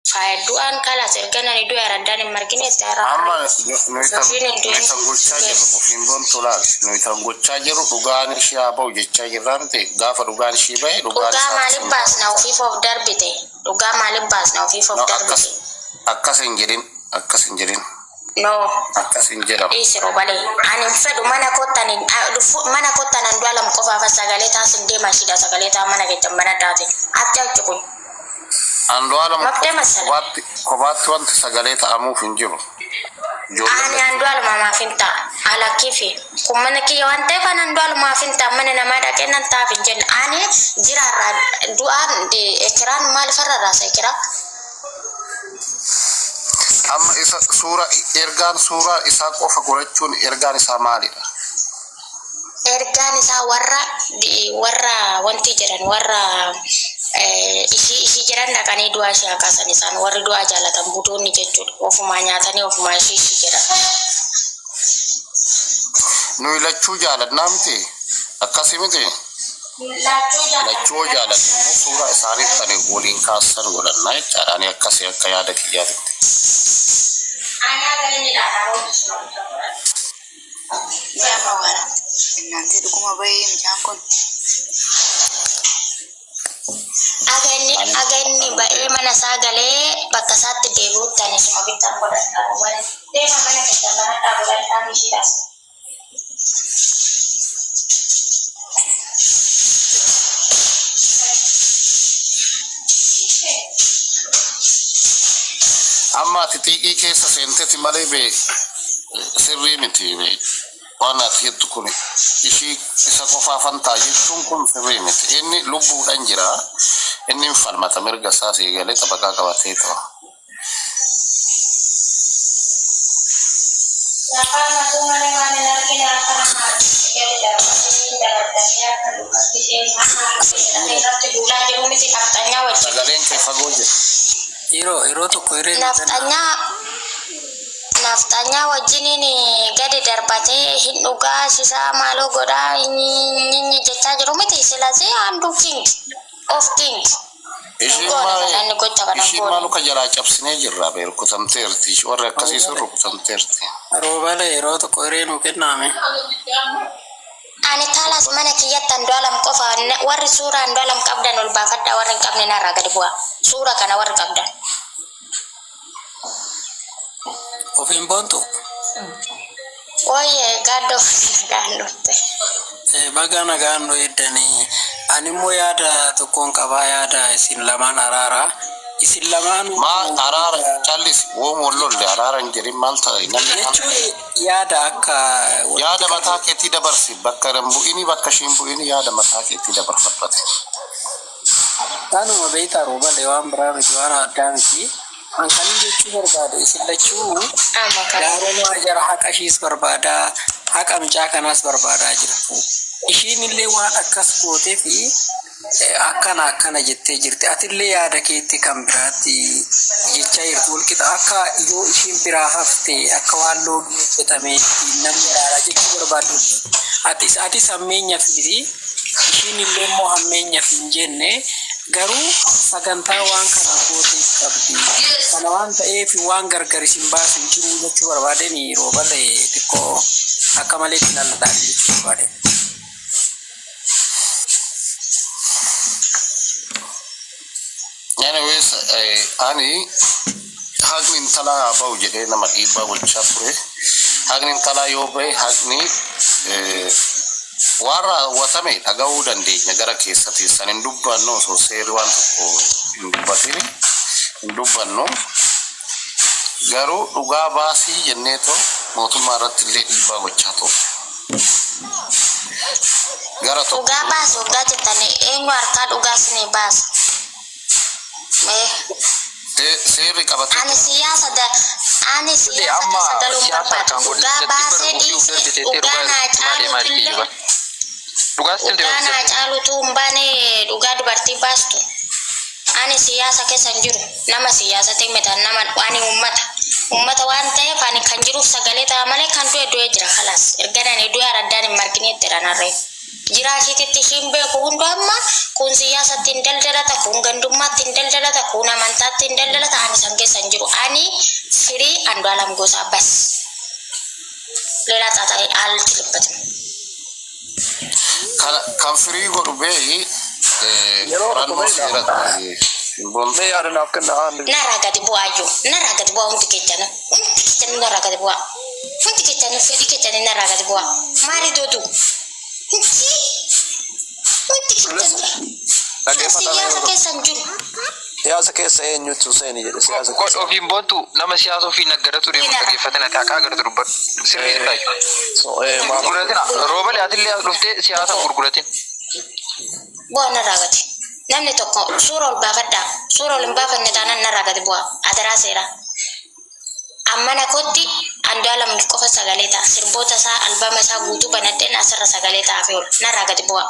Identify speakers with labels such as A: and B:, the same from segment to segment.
A: Faaya du'aan kalaas erga nani du'e araddaan hin margine itti
B: Amma
A: araarre.
B: nuyi
A: Osoo
B: tan
A: ishiin hin
B: nuyi
A: du'in
B: tan gochaa jirru
A: geesse.
B: ofiin boontu laal. Nuyi tan gochaa jirru dhugaan ishee haa ba'u jechaa jirraa miti. Gaafa dhugaan ishii bahe dhugaan
A: Dhugaa
B: isaatti
A: maaliif
B: hin
A: baasna
B: ba'a.
A: ofiif of darbite? Dhugaa maaliif baasna ofiif of
B: No, akkas
A: darbite?
B: akkas hin jedhin, akkas hin jedhin,
A: No.
B: akkas hin jedhamu.
A: Dhiisi robalee. Ani hin fedhu mana kottan hin dhufu mana kottan Andu'aalam qofaaf sagalee taasin deema ishiidha sagalee taa mana keessan mana taate. Atti achi kun.
B: Andu'aalam
A: Mabdee masala.
B: kophaatti kophaatti wanti sagalee ta'amuuf hin jiru. Ijoolleen
A: Ani
B: lachuu
A: Andu'aalumaaf hin ta'a. Alakkiifi. Kun mana kiyya waan ta'eef ani Andu'aalumaaf hin ta'a. Mana namaa dhaqee nan ta'aaf hin jenne. Ani jiraarraa du'aan ekiraan maaliif rarraasa ekiraa?
B: Amma isa suura ergaan suuraa isaa qofa godhachuun ergaan isaa maalidha?
A: Ergaan isaa warra warra wanti jedhan warra ishii ishii jedhan dhaqanii du'aa ishee haa kaasan isaan warri du'aa jaalatan budoonni jechuudha. Ofumaa nyaatanii ofumaa ishii ishii jedhan.
B: Nuyi lachuu jaalannaa miti? Akkasi miti? Lachuu yoo jaalanne immoo suuraa isaanii kan waliin kaassan godhanna jechaadha. Ani akkasi akka yaada kiyyaatitti.
C: Innanti dhuguma bahee mucaan kun.
A: Aga inni
B: Ani
A: aga inni
B: ani
A: ba'ee
B: beeku.
A: mana isaa galee bakka isaatti deebi'utti ani isuma bittaan godhadha. Deema mana keessan banadhaa godhadhaa ishiidhaas.
B: Amma ati xiiqii keessa seenteti malee bee sirrii miti bee waan ati jettu kun ishii isa qofaafan ta'a jechuun kun sirrii miti. Inni lubbuudhan jira. Inni hin falmata mirga isaa sii galee xabaqaa qabatee ta'a.
A: Lafaan matuu malee waan hin argine akka nama gadi darbatee dabartanii akka dubartii isheen hamaa irratti duulaa jiru miti nafxanyaa wajjin.
B: Sagaleen kee fagoo jira.
D: Yeroo yeroo tokko hiree nu kennaa.
A: Nafxanyaa nafxanyaa wajjiniin gadi darbatee hin dhugaa shisaa maaloo godhaa inni jechaa jiru miti silasee handuu king of king hin
B: Ishiin
A: goone
B: maal
A: kana inni gocha kana hin
B: ishiin maal
A: goone.
B: luka jalaa cabsinee jirra bee rukutamteerti. Warri akkasii sun
D: Roobale
B: rukutamteerti.
D: roobale yeroo tokko hiree nu kennaame.
A: Ani kalas mana kiyyatti Andu'aalam qofa warri suura Andu'aalam qabdan ol baafadhaa warri hin qabne narraa gadi bu'aa. Suura kana warri qabdan.
D: Ofiin boontu.
A: Ooyee gaaddoo nagaan dhufte.
D: Baga nagaan nu eeddanii. Ani immoo yaada tokkoon qabaa yaada isin lamaan araaraa. Isin lamaanuu
B: Maa araara callisi woom wal lolle araara hin jedhin maal ta'e namni maal
D: jechuun yaada akka walitti
B: yaada mataa
D: qabu.
B: keetii dabarsi bakka hin bu'ini bakka ishiin bu'ini yaada mataa keetii dabarfadhate.
D: Kanuma beektaa roobale waan biraa miti waan addaa miti. An kanin jechuu barbaade isin lachuu
A: Amma kana.
D: gaaroma jara haqa ishiis barbaadaa haqa mucaa kanaas barbaadaa jirtu. Ishiin illee waan akkas gootee fi akkana akkana jettee jirti. Atillee yaada keetti kan biraatti jechaa jirtu. Walqixa akka yoo ishiin biraa hafte akka waan loogii hojjetame ittiin namni ilaalaa jechuu barbaaddu. Atis atis hammeenya fiti ishiin illee immoo hammeenya hin jenne garuu sagantaa waan kana gooteef qabdi. Kana waan ta'eef waan gargar isin baasu hin jiru jechuu barbaadeen roobale xiqqoo akka malee itti lallaale jechuu barbaade.
B: Anyways, ani haqni intalaa haa ba'u jedhee nama dhiibbaa gochaa ture. Haqni intalaa yoo ba'e haqni waan raawwatame dhaga'uu dandeenya gara keessa teessan hin dubbannu osoo seerri waan tokko hin dubbatin hin dubbannu. Garuu dhugaa baasii jenneetoo mootummaa irratti illee dhiibbaa gochaa turre. Gara
A: Dhugaa
B: tokkoon
A: baasi waggaa jettanii eenyu harkaa dhugaa isinii baasa? Mee
B: seerri qabatee
A: ani
B: jira.
A: siyaasa da ani
E: Illee
A: siyaasa
E: amma
A: keessa galuu hin
E: siyaasa
A: barbaadu.
E: harkaan
A: Dhugaa
E: godhin jettiin bara
A: baasee
E: ofii of
A: dhiisee
E: darbiteettee
A: dhugaa
E: dhugaa
A: naa
E: irratti maal deemaa jirti
A: caalutu
E: juba. Dhugaas timte
A: dhugaa naa
E: hojjette.
A: caalutu hin baane dhugaa dubartii baastu. Ani siyaasa keessa hin jiru. Nama siyaasa ta'e miti nama ani uummata. Uummata waan ta'eef ani kan jiruuf sagalee ta'a malee kan du'e du'e jira kalaas. Erga ani du'e araddaan hin marginetti jedhan harreen. Jiraa ishiititti ishiin beeku hundu amma kun siyaasatti hin daldalata, kun gandummaatti hin daldalata, kun amantaatti hin daldalata. Ani keessa hin jiru. Ani firii Andu'aalam Gosaa bas. ሌላ ጣጣ አልችልበትም።
B: Kan firii godhu beeyi
F: Yeroo tokko
B: qorannoo
F: beektaa?
B: seeratti hin boontu.
F: Mee yaada naaf kenna haandi.
A: Narraa gadi bu'aayyuu narraa gadi bu'aa hundi keechanu hundi keechanu narraa gadi bu'aa hundi keechanu fedhii keechanii narraa gadi bu'aa maali doodu hundi hundi keechanu
F: Dhaggeeffataa
A: siyaasa
F: yeroo tokko.
A: keessa hin jiru.
F: Siyaasa keessa eenyutu seeni jedhe siyaasa
E: Godh
F: keessa.
E: ofiin boontu nama siyaasa ofii naggadatu deemu dhaggeeffatin ati haqaa agartu dubbadhu. Sirrii irraa.
F: So, maal?
E: Gurguratina. Roobalee atillee as dhuftee siyaasa hin gurguratin.
A: Bu'aa narraa gadi. Namni tokko suura ol baafadhaa. Suura ol hin baafanne taanaan narraa gadi bu'aa. Adaraa seera. Ammana kootti Andu'aalam qofa sagalee ta'a. Sirboota isaa albama isaa guutuu banadheen asirra sagalee ta'aaf oolu. Narraa gadi bu'aa.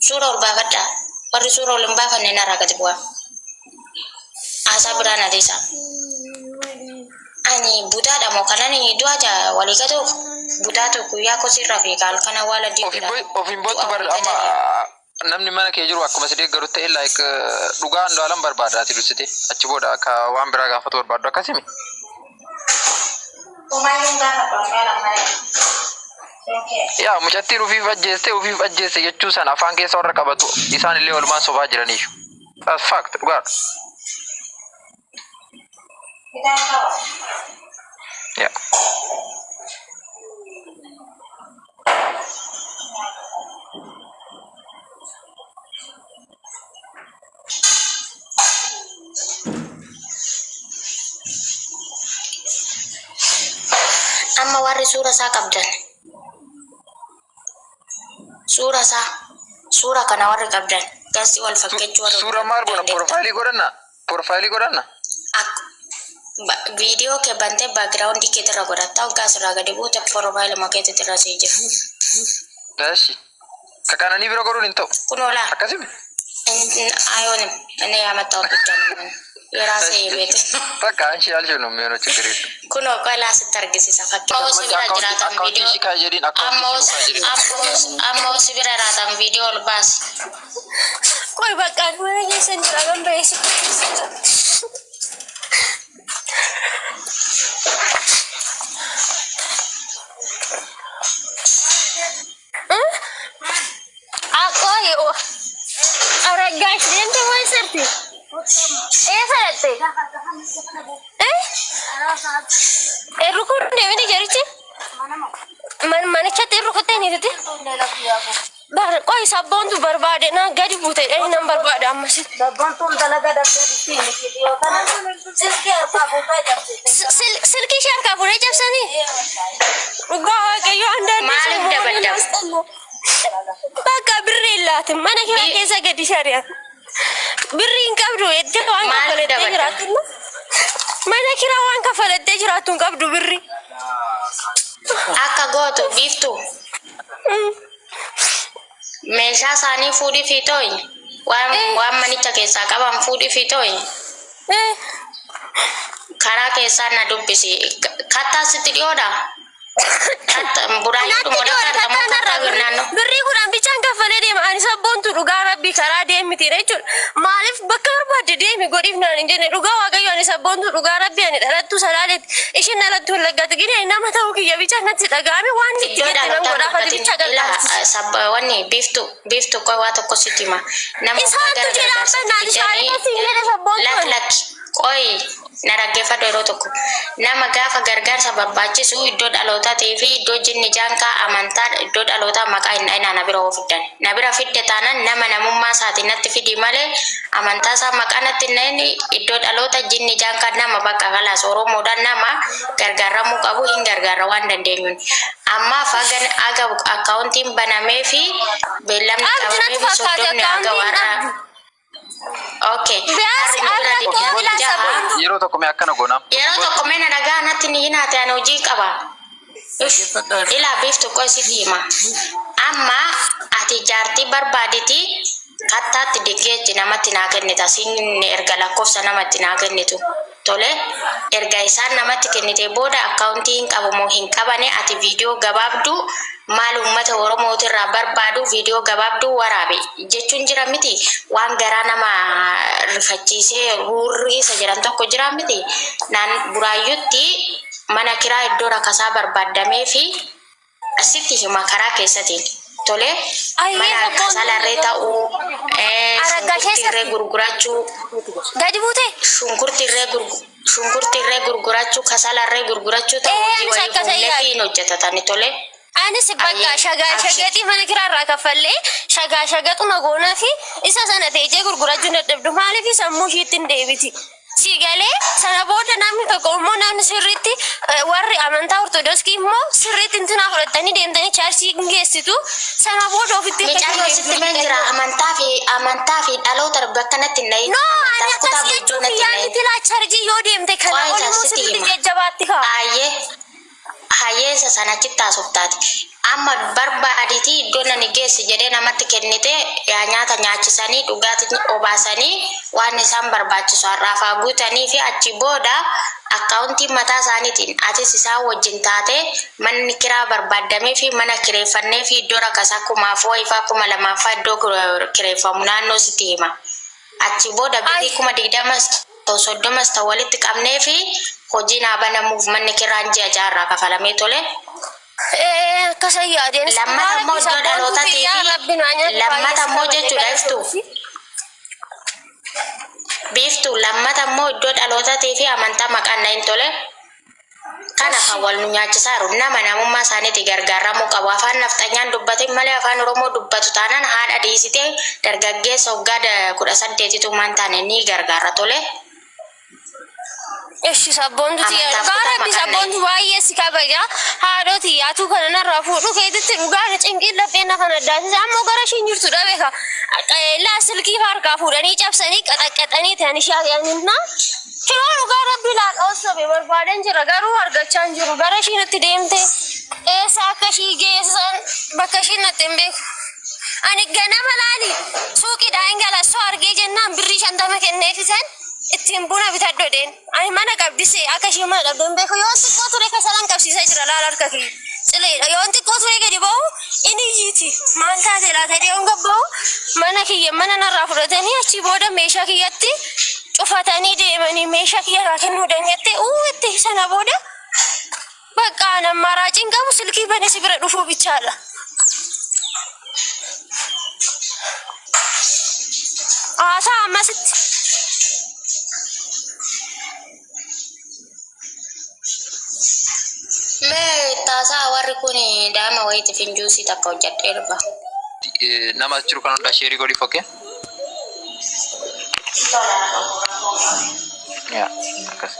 A: Suura ol baafadhaa. Warri suura ol hin baafanne narraa gadi bu'aa. Haasaa biraan adeesa. Ani budaadha moo kanan du'a jaa walii gatuuf budaatu guyyaa kosirra fi halkan awwaala diiguudha.
E: Ofiin boontu bar amma namni mana kee jiru akkuma si deeggaru ta'e like dhugaa Andu'aalam barbaada ati dursite achi booda akka waan biraa gaafatu barbaaddu akkasimi.
A: Homaayyuun gaafadhu Andu'aalam malee.
E: Yaa mucattiin ufiif ajjeeste ufiif ajjeeste jechuu sana afaan keessa warra qabatu isaan illee walumaan sobaa jiraniif. That's fact, dhugaadha. Yaa.
A: Amma warri suura isaa qabdan suura isaa suura kana warri qabdan gassi wal fakkeechuu warra
E: Suura maal godha?
A: dandeettan.
E: Profaayilii godhanna? Profaayilii godhanna?
A: Viidiyoo kee bantee backgroundii keetirra godhatta hoggaa asirraa gadi buute profaayiluma keetitirra sii jira.
E: Dashi. Ka qananii bira godhuun hin ta'u.
A: Kun oolaa
E: Akkasimi?
A: አይሆንም። እኔ ያመጣሁት ብቻ ነው የሚሆነው። የራሴ የቤት
E: Bakka አንቺ ያልሽው ነው የሚሆነው፣ ችግር የለም።
A: Kunoo qola asitti argisiisa fakkii. Amma si bira jiraatan
E: Akkaawuntii
A: viidiyoo
E: ishii kaa jedhiin akkaawuntii ishii kaa jedhiin.
A: amma si bira jiraatan viidiyoo ol baasi.
G: Qoy bakka mana keessa hin jira kan ba'e si. Qoy aragaash deemte moo eessatti? Eessa dhatte? Rukuun deemini jarichi? Manichatti rukuttee ni titi? Qoy sabboontu barbaade na gadi buute dhani nan barbaada ammas.
H: Sabboontuun dalagaa dhabdee bitti dhiyoo kana silkii harkaa fuutee cabsite.
G: Silkii ishee harkaa fuudhee cabsanii? Dhugaa Waaqayyo አንዳንዴ
A: Maaliif dabaddabu?
G: Bakka birrii hin laatin mana kiraa keessa gadi shari'an. Birrii hin qabdu jettee waan
A: Maaliif
G: kaffalattee
A: dabaddabu?
G: jiraattu. Mana kiraa waan kaffalattee jiraattu hin qabdu birrii.
A: Akka gootu biiftu meeshaa isaanii fuudhii fi tooyi waan waan manicha keessaa qaban fuudhii fi tooyi karaa keessaa na dubbisi. Kattaa sitti dhiyoodha. Buraayyuu
G: Natti
A: dhuma
G: dhiyoodha
A: dhaqaa
G: kattaa narraa
A: kattaa naannoo.
G: birrii 10 bichaan kaffalee deema ani sabboontu dhugaa rabbii karaa deemiti jechuudha. Maaliif bakka barbaadde deemi godhiif naan hin jenne dhugaa Waaqayyo ani sabboontu dhugaa rabbii ani dhalattuu Salaaleetti ishiin dhalattuu Wallaggaatti gini ani nama ta'uu kiyya bichaan natti dhaga'ame waan itti
A: Iddoo
G: jette nan
A: dhaloota
G: godhaaf ati
A: dubbatin
G: bicha
A: ilaa
G: gargaarti.
A: sabba wanni biiftu biiftu qoy waa tokko sitti hima. Nama
G: Isaantu
A: gara
G: jedha
A: gargaarsa
G: abbaan
A: fidanii
G: shaarifa siin jedhe sabboontu
A: lak
G: ani.
A: lakki qoy na dhaggeeffadhu yeroo tokko nama gaafa gargaarsa barbaachisu iddoo dhalootaatii fi iddoo jinni jaankaa amantaa iddoo dhalootaa maqaa hin dhayinaa na bira fiddan na bira fidde taanaan nama namummaa isaatiin natti fidi malee amantaa isaa maqaa natti hin dhayin iddoo dhaloota jinni jaankaa nama bakka kalaas Oromoodhaan nama gargaaramuu qabu hin gargaara waan dandeenyuun ammaaf haga akkaawuntiin banamee fi beellamni
G: Abdi
A: qabamee
G: natti
A: fi
G: fakkaate
A: 30 haga
G: akkaawuntiin
A: warra
G: abdi.
A: Okay.
G: Biyaas
A: Harri nu bira
G: har'a
A: digdamii
G: ilaa
A: jaha.
G: sabboontu.
E: Yeroo tokko mee akkana goona.
A: Yeroo tokko mee na dhagaa natti ni hinaate ani hojii qaba. Ilaa biiftu qoy sitti hima. Amma ati jaartii barbaaditi kattaatti diggeechi namatti naa kennita. Siin erga lakkoofsa namatti naa kennitu. Tole, erga isaan namatti kennite booda akkaawuntii hin qabu moo hin qabane, ati viidiyoo gabaabduu maal uummata Oromootirraa barbaadu viidiyoo gabaabduu waraabe jechuun jira miti. Waan garaa nama rifachiisee ruurriisa jedhan tokko jira miti. Naan Buraayyutti mana kiraa iddoo rakasaa barbaaddamee fi asitti hima karaa keessatiin. Tole,
G: Ayyee
A: mana
G: sabboontuu
A: kasalarree ta'uu,
G: Araggaa
A: shunkurtiirree
G: keessatti
A: gurgurachuu,
G: gadi buute.
A: Shunkurtiirree gurgurachuu, kasalarree gurgurachuu ta'uu
G: Ee
A: hojii
G: anis
A: wayii
G: akkasa
A: fuullee fi
G: yaadu.
A: hin hojjetatani. Tole.
G: Anis bakka
A: Ayyee
G: shagaa
A: abshir.
G: shagaxii mana kiraarraa kaffallee shagaa shagaxuma goonaa fi isa sana teechee gurgurachuu hin dadhabdu. Maaliif sammuu ishiitti hin deebiti? Si galee sana booda namni tokko immoo namni sirriitti warri amantaa Ortodoksii immoo sirriitti intinaa fudhatanii deemtanii chaarchii hin geessitu. Sana booda ofitti akka
A: Micaayoo
G: isheen
A: sitti
G: deebitu
A: meen jira, amantaa fi dhaloota bakka natti hin dhahin.
G: No, ani
A: Amantaaf kutaa
G: akkas
A: bulchuu
G: jechuun
A: natti hin
G: yaa
A: dhahin.
G: miti laa, charjii yoo deemte kana
A: Qo'aa
G: ol
A: isaa
G: immoo
A: sitti
G: sirriitti
A: hima.
G: jajjabaatti kaa.
A: Hayyee hayyeessa sana achitti haasoftaati. Amma barbaaditii iddoo nani geessi jedhee namatti kennite, yaa nyaata nyaachisanii, dhugaatii obaasanii, waan isaan barbaachisu har'aafaa guutanii fi achi booda akkaawuntii mataa isaaniitiin atis isaan wajjin taate manni kiraa barbaaddamee fi mana kireeffannee fi iddoo rakasaa 1000 wayifaa 2000faa iddoo kireeffamu naannoo sitti hima. Achi booda birrii 20,000s ta'u 30s ta'u walitti qabnee fi hojiin haa banamuuf, manni kiraan ji'a jaarraa kafalamee. Tole.
G: Ee, akkasa yaadeen.
A: Lammata immoo iddoo
G: Sabboontuu
A: dhalootaatii
G: kiyyaa
A: fi
G: rabbi naa nyaata baay'ee
A: lammata
G: si
A: immoo
G: kabaja
A: jechuudha iftu. Biiftuu, lammata immoo iddoo dhalootaatii fi amantaa maqaan na hin tole. Kana kan wal nu nyaachisaa jiru nama namummaa isaaniitti gargaaramuu qabu. Afaan nafxanyaan dubbatin malee afaan Oromoo dubbatu taanaan haadha dhiisitee dargaggeessa waggaa 18tu maan taane ni gargaara. Tole.
G: Eshi sabboontu tiyya
A: Amantaaf
G: dhugaa
A: kutaa
G: rabbi
A: maqaan na
G: sabboontu baay'ee si kabaja. Haadhoo tiyyaatu kana narraa fuudhu keetitti dhugaa cinqiin laphee na kana addaasisa. Ammoo gara ishiin jirtu dhabe ka laa silkii harkaa fuudhanii cabsanii qaxaqqaxanii ta'an ishee ari'aninna. Kiroo dhugaa rabbi laa dhoossobe barbaadan jira, garuu argachaa hin jiru. Gara ishiin itti deemte, eessa akka ishii geessan, bakka ishiin natti hin beeku. Ani ganama laali suuqiidhaa hin gala soo argee jennaan birrii 50 kenneefisan ittiin buna bitadhu jedheen. Ani mana qabdisee akka isheen mana dhabde hin beeku. Yoon xiqqoo ture kasalan qabsiisaa jira, laala harka kiyya. Cileedha. Yoon xiqqoo ture gadi ba'u inni iyyiiti. Maal taate laata jedhee yoon gad ba'u mana kiyya mana narraa fudhatanii achii booda meeshaa kiyyatti cufatanii deemanii meeshaa kiyya irraa kennuu dandeette uutti. Sana booda bakka ani ammaaraaciin qabu silkii bane si bira dhufuu bichaadha. Haasaa ammasitti.
A: Mee taasaa warri kun daama wayiitiif hinjuusii takka hojjedhee dhufa.
E: Nama as jiru kan hundaa share godhiif, okay? Yaa akkas.